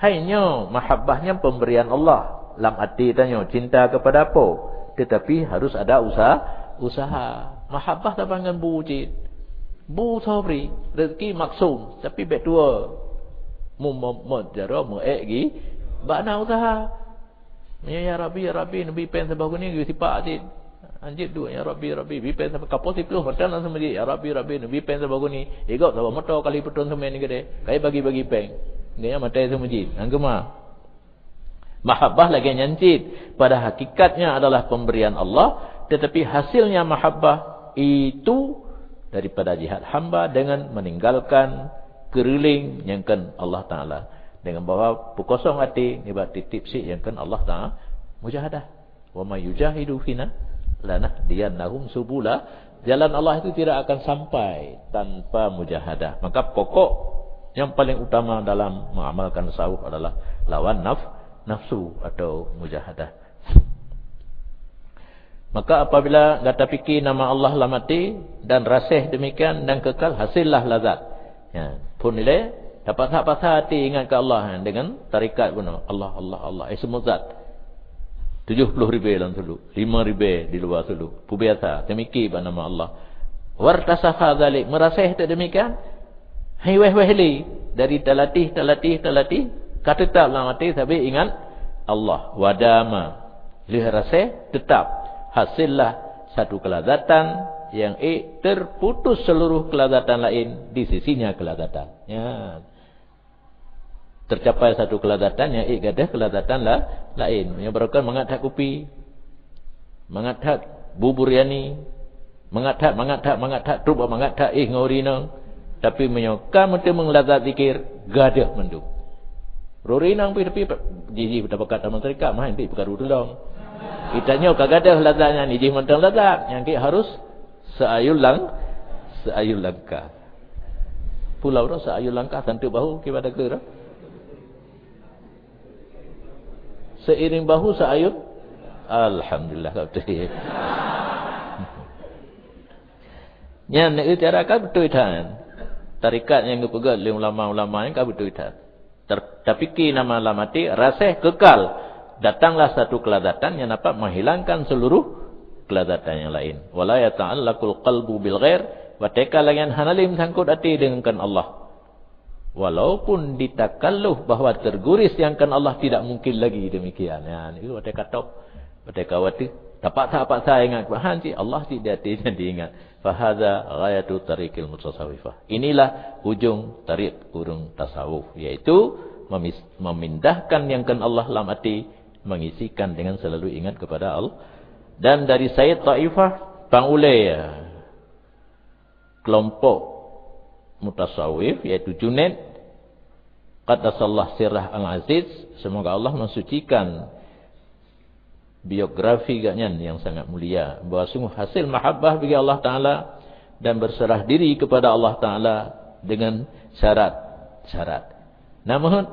Hai nyoe, mahabbah nyan pemberian Allah. Lam até tanyoe cinta kepada Po, tetapi harus ada usaha, usaha. Mahabbah saban ngon bu cit. Bu sobri, rezeki maksum, tapi bék tuwo. Mu-, mu-, mu-, jaroe meuék gi, bak na usaha. Ya, ya Rabbi, ya Rabbi, neubi péng saboh guni, geusipak cit. Anjit duek, "Ya Rabbi, Rabbi, bi péng saboh." Kapoh siplôh mantong lam seumeujid, "Ya Rabbi, Rabbi, neubi péng saboh guni." Igop saboh moto kali peutrôn seumén geude. Kai bagi-bagi péng. Geunya maté seumeujid. Nyang keuma. Mahabbah lagée nyan cit. Pada hakikatnya adalah pemberian Allah, tetapi hasilnya mahabbah itu daripada jihad hamba dengan meninggalkan keureuling nyang kheun Allah Taala. Dengan bahwa peukosong até nibak tieb-tieb syiek nyang kheun Allah Taala, mujahadah. "Wa may yujahidu fina lanahdiyannahum subula." Jalan Allah itu tidak akan sampai tanpa mujahadah. Maka pokok yang paling utama dalam mengamalkan tasawuf adalah lawan naf-, nafsu atau mujahadah. Maka apabila gata pikir nama Allah lam até dan raseh demikian dan kekal, hasillah lazat. Ya, phon ilée, tapaksa-paksa até ingat keu Allah, ha, dengan tarekat bunoe. Allah, Allah, Allah. Eh, semua zat. Tujoh ploh ribée lam syeduk, lima ribée di luwa syeduk. Peubiasa, teumiki bak nama Allah. Wartasakha dzalik, meuraseh teuk demikian. Hai wéh-wéh lé, dari talatih, talatih, talatih, ka teutap lam até sabe ingat Allah. Wadama, lheueh raseh, teutap. Hasillah satu kelazatan yang ék terputus seluruh kelazatan lain di sisinya kelazatan. Ya. Tercapai satu kelazatan yang ék gadôh kelazatan la-, lain. Nyang baroekon mangat that kupi. Mangat that bu biryani. Mangat that, mangat that, mangat that, trok bak mangat that, éh, ngon ureueng inong. Tapi meunyoe ka meuteumeung lazat zikir, gadôh mandum. Ureueng inong pih, tapi jih-jih tabakat taman tarekat, mah inti peukaru tulông. Geutanyoe ka gadôh lazat nyan, jih mantong lazat. Nyang keu harus seuayun lang-, seuayun langkah. Pulau tu seuayun langkah, santeuk bahu kiban dageur. Seiring bahu seuayun. Alhamdulillah, ka beutôi. Nyan, cara ka beutôi that. Tarekat nyang geupeugah lé ulama-ulama nyan ka beutôi that. Ter-, tapike nama lam até, raseh kekal. Datanglah satu kelazatan yang dapat menghilangkan seluruh kelazatan yang lain. Wala yata'allaqul qalbu bil ghair, watée ka lagée nyan hana lé meusangkot até deungon Allah. Walaupun ditakalluf bahwa terguris yang kan Allah tidak mungkin lagi demikian. Ya, itu watée ka top, watée ka watée. Tapaksa-paksa ingat Tuhan, cit Allah cit di até nyan diingat. Fahadza ghayatu tariqil mutasawwifah. Inilah ujung tarik ureuëng tasawuf, yaitu memis-, memindahkan nyang kheun Allah lam até, mengisikan dengan selalu ingat kepada Allah. Dan dari Said Taifah, pang ulée kelompok mutasawif, yaitu Junaid, qaddasallah sirrah al-aziz, semoga Allah mensucikan biografi gobnyan yang sangat mulia, bahwa sungguh hasil mahabbah bagi Allah Taala dan berserah diri kepada Allah Taala dengan syarat-syarat. Namun,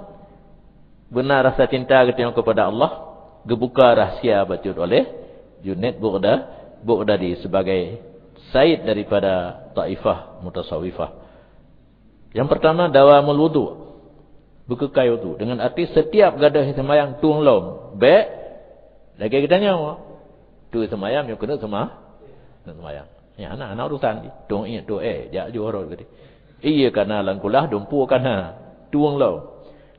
beuna rasa cinta geutanyoe kepada Allah geubuka rahsia bacut oleh Junaid Bughda-, Bughdadi sebagai said daripada taifah mutasawifah. Yang pertama, dawamul wudu. Beukeukai wudu. Dengan arti setiap gadôh seumayang tueng lom. Bék lagée geutanyoe. Tueng seumayang, nyoe keuneuk seuma-, keuneuk seumayang. Nyan hana, hana urusan. Tueng ié, tueng éh, jak ju rot geude. Ié kana lam kulah, dumpeue kana. Tueng lom.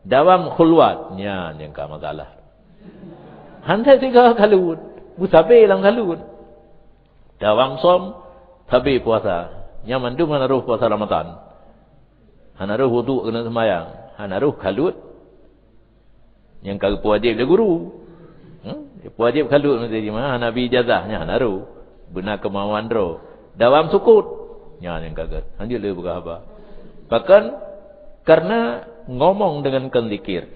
Dawam khulwat. Nyan nyang ka masalah. Hantai siga kalut. Beusabe lam kalut. Dawam som, sabe puasa. Nyan mandum hana roh puasa Ramadan. Hana roh wudu keuneuk seumayang. Hana roh kalut. Nyang ka geupeuwajéb lé guru. Hmm? Geupeuwajéb kalut meusti jih, hana bi ijazah, nyan hana roh. Beuna keumauan droe. Dawam sukut. Nyan nyang ka gét. Hanjeuet lé peugah haba. Pakon? Karena ngomong dengan kheun zikir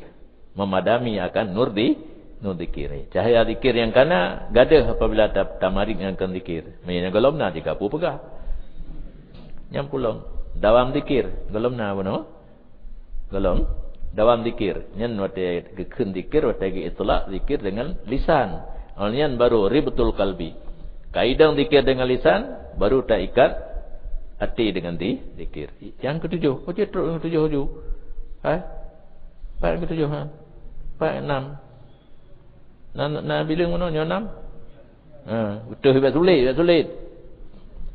memadami akan nur di, nur zikir. Cahya zikir nyang kana gadôh apabila ta-, tamarit ngon kheun zikir. Meunyoe gohlom na jika peue peugah. Nyang pulom. Dawam zikir. Gohlom na bunoe? Gohlom. Dawam zikir. Nyan watée geukheun zikir, watée geuitlak zikir dengan lisan. Awak nyan baru ribtul qalbi. Ka idong zikir dengan lisan, baru taikat até dengan di-, zikir. Nyang keutujoh, oh, cit trok nyang keutujoh laju. Hai? Pat nyang keutujoh, ha? Pat nyang nam. Na, na bileueng meunoe nyoe nam? Ha, beutôi, bèk sulet, bèk sulet.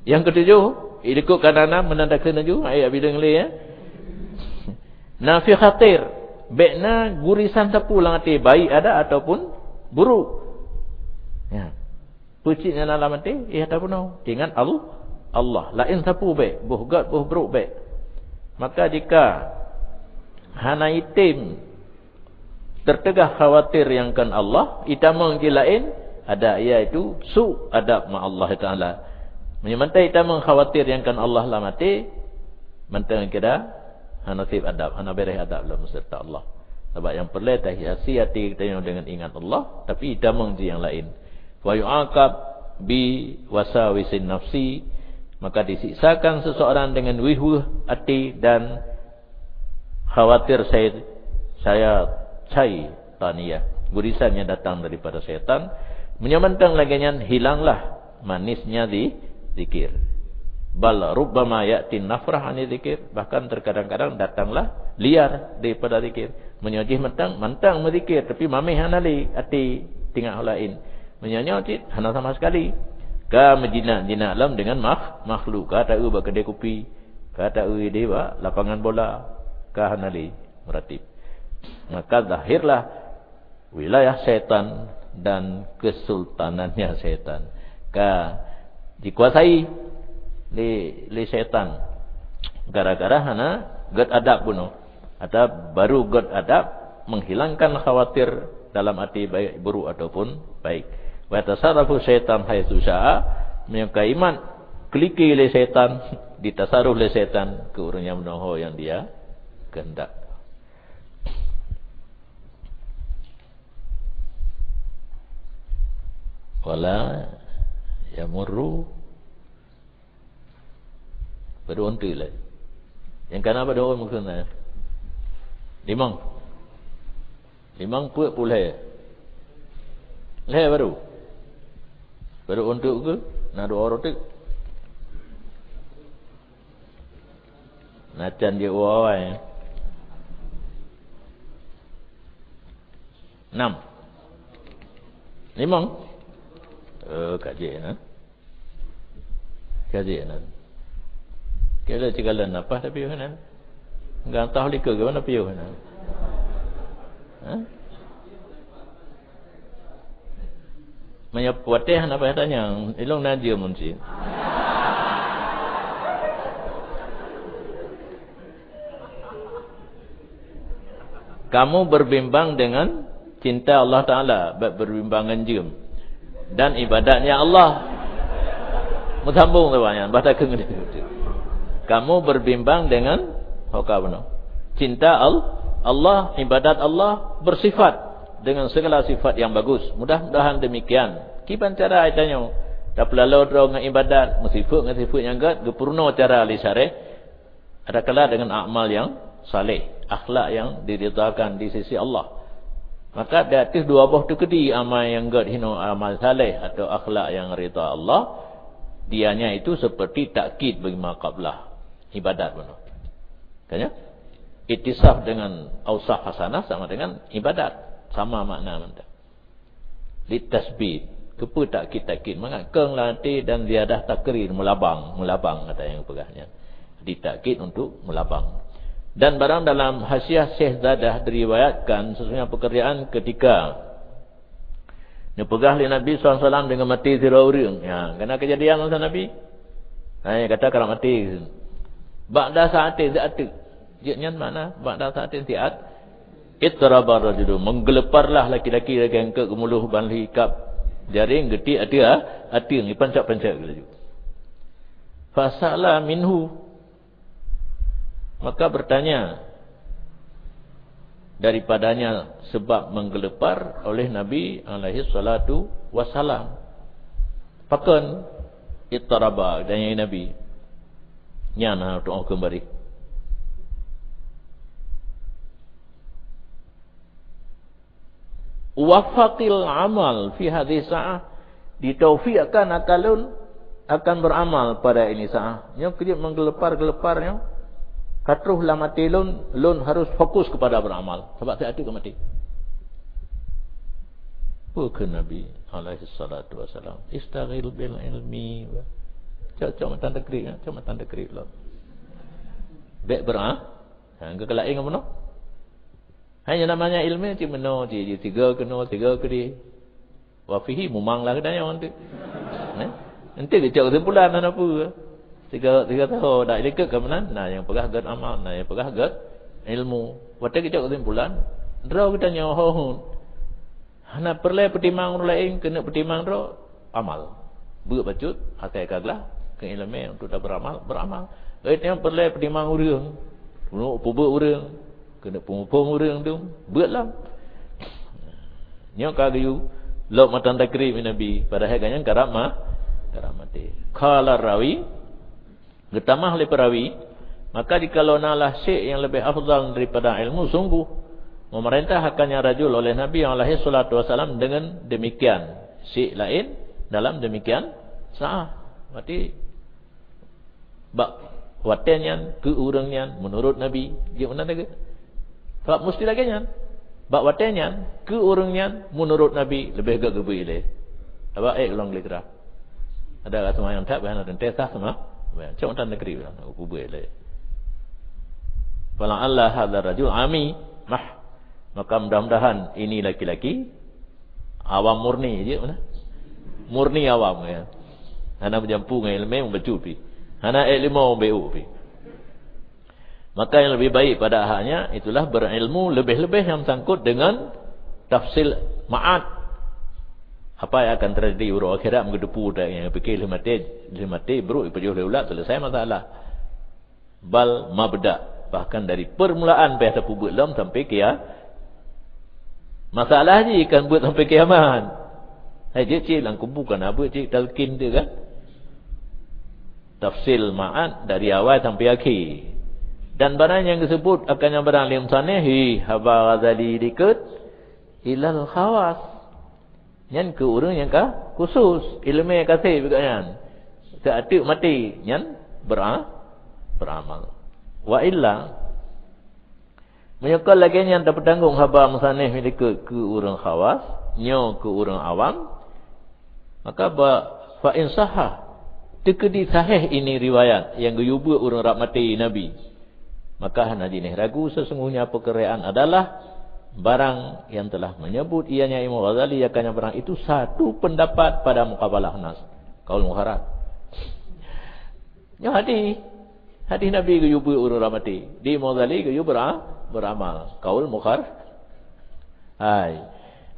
Nyang keutujoh, ilikot kana nam, meunan takheun laju, ai bileueng lé, ya. Na fi khatir, bèk na gurisan sapeue lam até, baik ada ataupun buruk. Ya. Peucit nyang na lam até, eh, ata bunoe. Ingat Al-, Allah. Laén sapeue bèk, boh gét, boh brok bèk. Maka jika hana item teuteugah khawatir nyang kheun Allah, itamong jih laén, ada, yaitu su adab ma Allah Taala. Meunyoe mantong itamong khawatir nyang kheun Allah lam até, mantong kira hana sép adab, hana bèrèh adab lom seuta Allah. Sabab nyang peureulèe tahiasi até geutanyoe deungon ingat Allah, tapi itamong jih nyang laén. Wa yu'aqab bi wasawisin nafsi, maka disiksakan seseorang dengan weueh-weueh até dan khawatir syai-, saya, syaitaniyah, gurisan yang datang daripada syaitan. Meunyoe mantong lagèe nyan, hilanglah manisnya di zikir. Bal rubbama ya'ti nafrah ani zikir, bahkan terkadang-kadang datanglah liar daripada zikir. Meunyoe jih mantong, mantong meuzikir, tapi mamèh hana lé até tinggai laén. Meunyoe nyoe cit hana sama sekali. Ka meujinak-jinak lom deungon makh-, makhluk, ka taeu bak keudè kupi, ka taeu idéh bak lapangan bola, ka hana lé meuratéb. Maka zahirlah wilayah syaitan dan kesultanannya syaitan. Ka dikuasai lé, lé syaitan gara-gara hana gét adab bunoe. Atau baru gét adab, menghilangkan khawatir dalam até baik buruk ataupun baik. Wa yatasarrafu syaitan haitsu syaa, meunyoe ka imat keulikée lé syaitan, ditasaruf lé syaitan keu ureueng nyang meunoe ho nyang dia kehendak. Wala yamurru Padum onteuk lé. Nyang kana padum meukeuna. Limong. Limong peuet peuet lhèe. Lhèe baru. Padum onteuk keu? Na dua onteuk. Na can jeuet awai. Enam. Limong. Eh, ka jeuet na. Ka jeuet na. Kira cikalan apa tapi na. Enggak tahu likot ke mana piuh na. Ha? Meunyoe watèe hana payah tanyong, ilong na jeuem mun cit. Kamu berbimbang dengan cinta Allah Taala, bak berbimbang ngon jeuem, dan ibadatnya Allah. Meusambong saban nyan, bah takheun. Kamu berbimbang dengan hoka bunoe. Cinta Al-, Allah, ibadat Allah, bersifat dengan segala sifat yang bagus. Mudah-mudahan demikian. Kiban cara ita nyoe, tapeulalo droe ngon ibadat, meusifeuet ngon sifeuet nyang gét, geupeurunoe cara lé syarah. Adakala dengan amal yang saleh, akhlak yang diridhakan di sisi Allah. Maka di ateueh dua boh teukeudi amal nyang gét hinoe amal saleh atau akhlak yang ridha Allah, dianya itu seperti takkid bagi ma qablah, ibadat bunoe. Kan ya? Itisaf dengan ausaf hasanah sama dengan ibadat, sama makna mantap. Litasbit. Keupeue takkid-takkid? Mangat keueng lam até dan ziyadah takrir, meulabang, meulabang kata nyang peugah nyan. Ditakkid untuk meulabang. Dan barang dalam Hasyiah Syekh Zadah diriwayatkan, sesungguhnya pekerjaan ketika neupeugah lé Nabi sallallahu alaihi wasallam dengan maté sidroe ureuëng. Ya, kena kejadian masa Nabi. Hai, kata karab maté. Ba'da sa'atin si'at. Jeuet nyan makna ba'da sa'atin si'at. Ittaraba rajulu, menggeleparlah laki-laki lagée eungkôt geumuluh ban lheueh ikab jaréng geuti ateueh, ateueng, ipancak-pancak laju. Fasala minhu, maka bertanya daripadanya sebab menggelepar oleh Nabi alaihi salatu wassalam. Pakon ittaraba, tanyai Nabi. Nyan ha tu'oh keumbali. Wafaqil amal fi hadhihi sa'ah, ditaufiqkan akan lôn akan beramal pada ini sa'ah. Nyoe keujeuet menggelepar-gelepar nyoe. Ka troh lam até lôn, lôn harus fokus kepada beramal. Sabab siat teuk ka maté. Peue kheun Nabi alaihi salatu wasalam, "Istaghil bil ilmi." Cok, cok matan takrib, cok matan takrib lom. Bèk bera-, ha, geukeu laén ngon meunoe. Hai nyang namanya ilmu cit meunoe, cit, cit tiga keunoe, tiga keudeh. Wa fihi mumang lah geutanyoe nanti. Eh? Nanti geucok kesimpulan hana peue. Tiga, tiga tahun dak likot ka meunan, na nyang peugah gét amal, na nyang peugah gét ilmu. Watèe geucok kesimpulan, droe geutanyoe ho hun. Hana peureulèe peutimang ureueng laén, keuneuk peutimang droe amal. Beuet bacut, akai ka glah, keu ileumèe untuk taberamal, beramal. Laén nyang peureulèe peutimang ureueng, peunuh peubeuet ureueng, keuneuk peumuphom ureueng dum, beuet lom. Nyoe ka geuyue lok matan takrib Nabi, padahai gobnyan karab ma-, karab maté. Qala rawi, geutamah lé peurawi, maka jikalau na lah syek nyang leubeh afdal daripada ilmu, sungguh memerintahkannya rajul oleh Nabi alaihi salatu wasalam dengan demikian, syek laén dalam demikian saat. Berarti bak watèe nyan keu ureueng nyan meunurot Nabi, jeuet meunan lagèe. Sabab musti lagèe nyan. Bak watèe nyan keu ureueng nyan meunurot Nabi leubeh gét geubri ilèe. Sabab ék lôn gleh keudroe. Ada ka seumayang that, bah na teuntèe sah seuma-, seumbahyang. Cok matan takrib lah, na peubeuet lé. Fala'alla hadzal rajul ami, mah. Maka mudah-mudahan ini laki-laki awam murni jeuet mana? Murni awam, ya. Hana meujampu ngon ileumèe, meubacut pih. Hana ék leumo, meubacut pih. Maka yang lebih baik pada haknya itulah berilmu lebih-lebih yang sangkut dengan tafsil ma'ad. Apa yang akan terjadi uroe akhirat, meugeuteupeu, nyang pikir lheueh maté, lheueh maté brok ipajoh lé ulat, selesai masalah. Bal mabda, bahkan dari permulaan payah tapeubeuet lom sampai kia-, masalah jih kan beuet sampai kiamat. Hai jeuet cit lam kubu kan beuet cit talkin tu kan. Tafsil ma'ad dari awai sampai akhé. Dan barang nyang geuseubut akan nyang barang lé musannif, hi, haba Ghazali dikeue ilal khawas. Nyan keu ureueng nyang ka khusus, ileumèe ka sép gobnyan. Siat teuk maté, nyan bera-, beramal. Wa illa, meunyoe kon lagèe nyan tapeutanggong haba musannif dikeue keu ureueng khawas, nyoe keu ureueng awam, maka ba, fa in sahha, teukeudi sahih ini riwayat nyang geuyue beuet ureueng rab maté Nabi, maka hana jinéh ragu sesungguhnya peukeurean adalah barang yang telah menyebut ianya Imam Ghazali, yakanya barang itu satu pendapat pada muqabalah nas, kaul mukharrar. Nyoe hadis. Hadis Nabi geuyue beuet ureueng rab maté. Di Imam Ghazali geuyue bera-, beramal. Kaul mukhar-, Hai.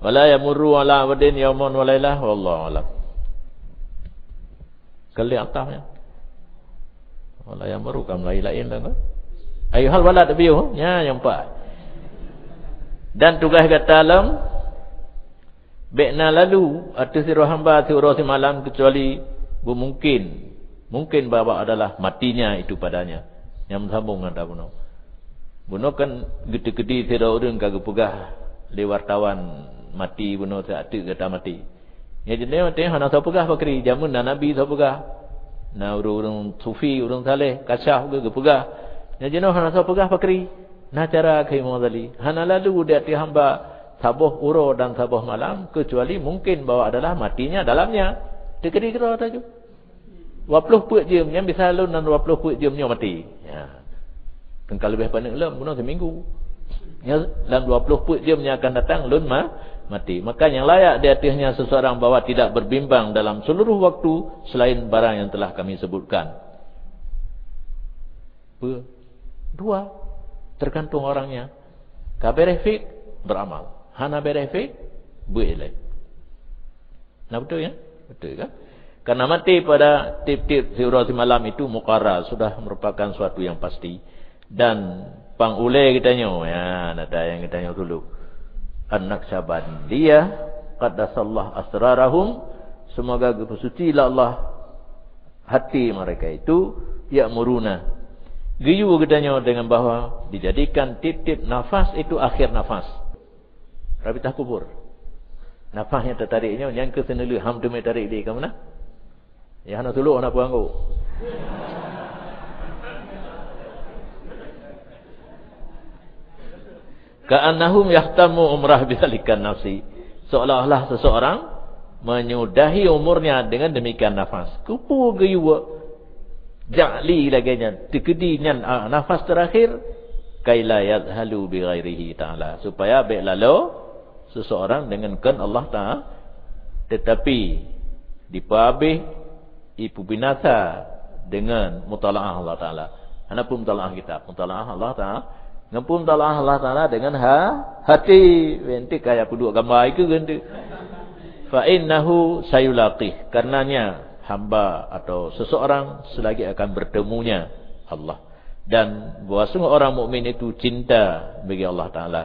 Wala yamurru ala abdin yaumun wa lailah, wallahu alam. Kali atas ya. Wala yamurru kam lain-lain dah kan. Ayuhal walad biyu, ya yang empat. Dan tugas gata lom, bèk na lalu ateueh sidroe hamba siuroe simalam kecuali beumungkin, mungkin bahwa adalah matinya itu padanya. Nyang sambung ngon bunoe. Bunoe kan geuteukeudi sidroe ureueng ka geupeugah lé wartawan mati bunoe saat teuk gata mati. Nyan jeuneuh teuh hana soe peugah pakri, jameun na nabi soe peugah. Na ureueng-ureueng sufi, ureueng saleh, kasyaf geu-, geupeugah. Nyan jeuneuh hana soe peugah pakri. Na cara keu Imam Ghazali, hana lalu di ateueh hamba saboh uroe dan saboh malam, kecuali mungkin bahwa adalah matinya dalamnya. Teukeudi keudroe taju. Dua ploh peuet jeuem, nyan bisa lôn lam dua ploh peuet jeuem nyoe maté. Ya. Teuka leubeh paneuk lom, bunoe seminggu. Ya, lam dua ploh peuet jeuem nyang akan datang, lôn ma-, maté. Maka nyang layak di ateuehnya seseorang bahwa tidak berbimbang dalam seluruh waktu selain barang yang telah kami sebutkan. Pe-, dua, tergantung orangnya. Ka bèrèh fik, beramal. Hana bèrèh fik, beuet ilèe. Nah, betul ya? Betul kan? Karena mati pada tiep-tiep siuroe simalam itu muqarrar, sudah merupakan suatu yang pasti. Dan pang ulèe geutanyoe, ya, nada nyang geutanyoe dulu. An-Naqsyabandiyah, qaddasallahu asrarahum, semoga geupeusuci lé Allah hati mereka itu, ya'muruna. Geuyue geutanyoe dengan bahwa dijadikan tiep-tiep nafas itu akhir nafas. Rabitah kubur. Nafas nyang teutarek nyoe, nyang keu seuneulheueh ham teumé tarek di ka meunan. Ya hana tulok hana peue anggô. Ka'annahum yahtamu umrah bidzalikan nafsi. Seolah-olah seseorang menyudahi umurnya dengan demikian nafas. Keupeue geuyue jali lagèe nyan, teukeudi nyan, ah, nafas terakhir, kaila yadhalu bi ghairihi ta'ala, supaya bèk lalo seseorang dengan kheun Allah Ta'ala, tetapi dipeuabéh, ipeubinasa dengan mutalaah Allah Ta'ala. Hana peue mutalaah kitab, mutalaah Allah Ta'ala. Ngon peue mutalaah Allah Ta'ala? Dengan ha-, hati. Enti kaya peuduek gambar itu ganti. Fa innahu sayulaqih, karenanya hamba atau seseorang selagi akan bertemunya Allah. Dan bahwa sungguh orang mukmin itu cinta bagi Allah Ta'ala.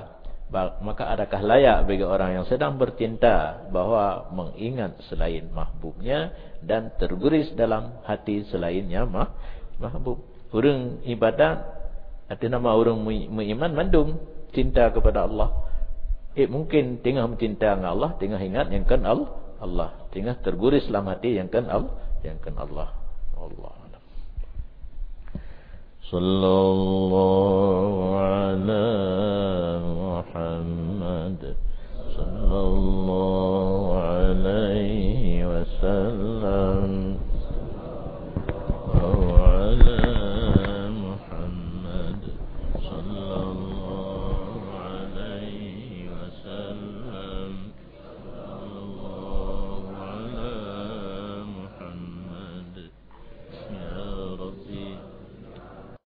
Ba-, maka adakah layak bagi orang yang sedang bercinta bahwa mengingat selain mahbubnya dan terguris dalam hati selainnya mah-, mahbub? Ureueng ibadat ateueh nama ureueng mui-, meuiman mandum cinta kepada Allah. Eh, mungkin teungoh meucinta ngon Allah, teungoh ingat nyang kheun Al-, Allah, teungoh terguris lam hati nyang kheun Al-, nyang kheun Allah. Allah. Sallallahu ala Muhammad. Sallallahu alaihi wasallam. Wa ala Muhammad. Sallallahu